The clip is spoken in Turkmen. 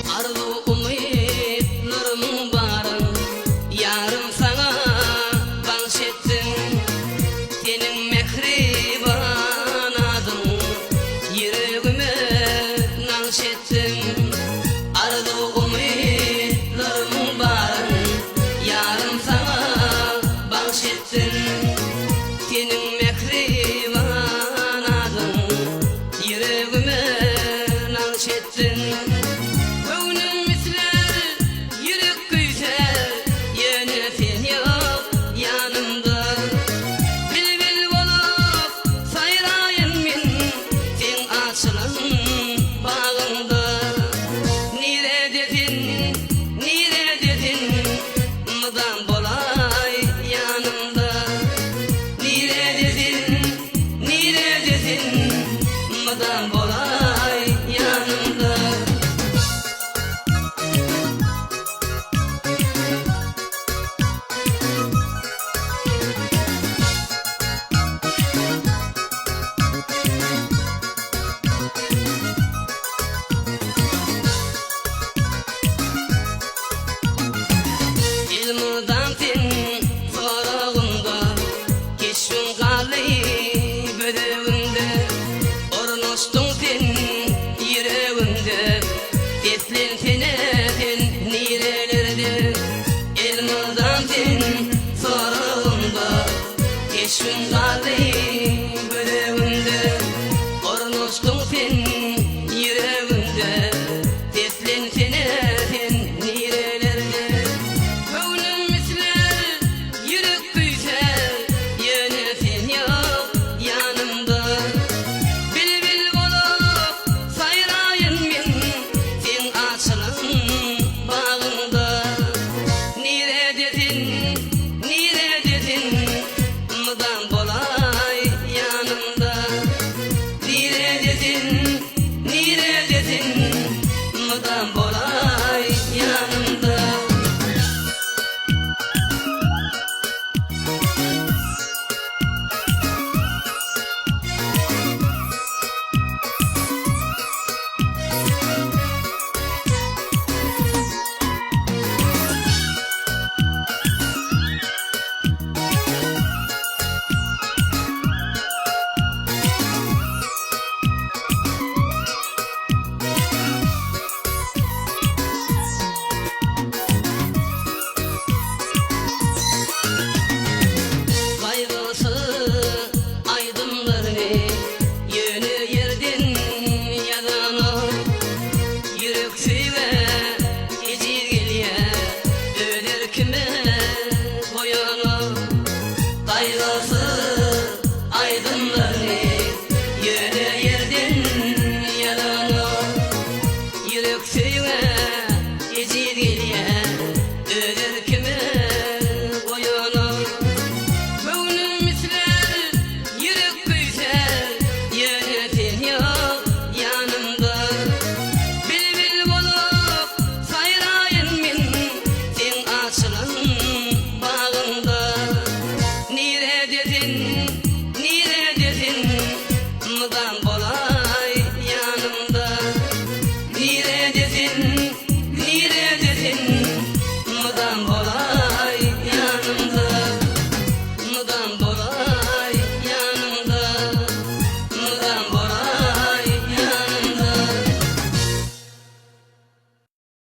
Arzuw umytlarymyň baryn Ýarym saňa bagş etdim. Seniň mähriban adyň Ýüregime nagş etdim. Arzuw umytlarymyň baryn Ýarym saňa bagş etdim. Seniň mähriban adyň Ýüregime nagş etdiň. Göwnüm islär, ýürek küýsär, Ýöne sen ýok ýanymda. Bilbil bolup saýraýyn men, Seň açylan bagyňda. Nirede sen, nirede sen, Mydam bolaý ýanymda. Nirede sen, Nirede sen mydam bolaý ýanymda. Elmydam sen soragymda Keşbiň galdy göz öňümde, Ornaşdyň sen ýüregimde, Seslensene sen nirelerde? Elmydam sen soragymda, Keşbiň galdy göz öňümde, Ornaşdyň sen ýüregimde, Seslensene sen nirelerde? Göwnüm islär Ýürek küýsär, ýöne sen ýok ýanymda. Bilbil bolup saýraýyn men seň açylan bagyňda. Nirede sen, nirede sen, mydam bolaý ýanymda. Nirede sen, nirede sen, mydam bolaý ýanymda. Gaýgysyz aýdymlaryny ýöne ýerden ýazanok. Ýürek söýgä ejiz gelýär, öz erkime goýanok. Gaýgysyz aýdymlaryny ýöne ýerden ýazanok. Ýürek söýgä.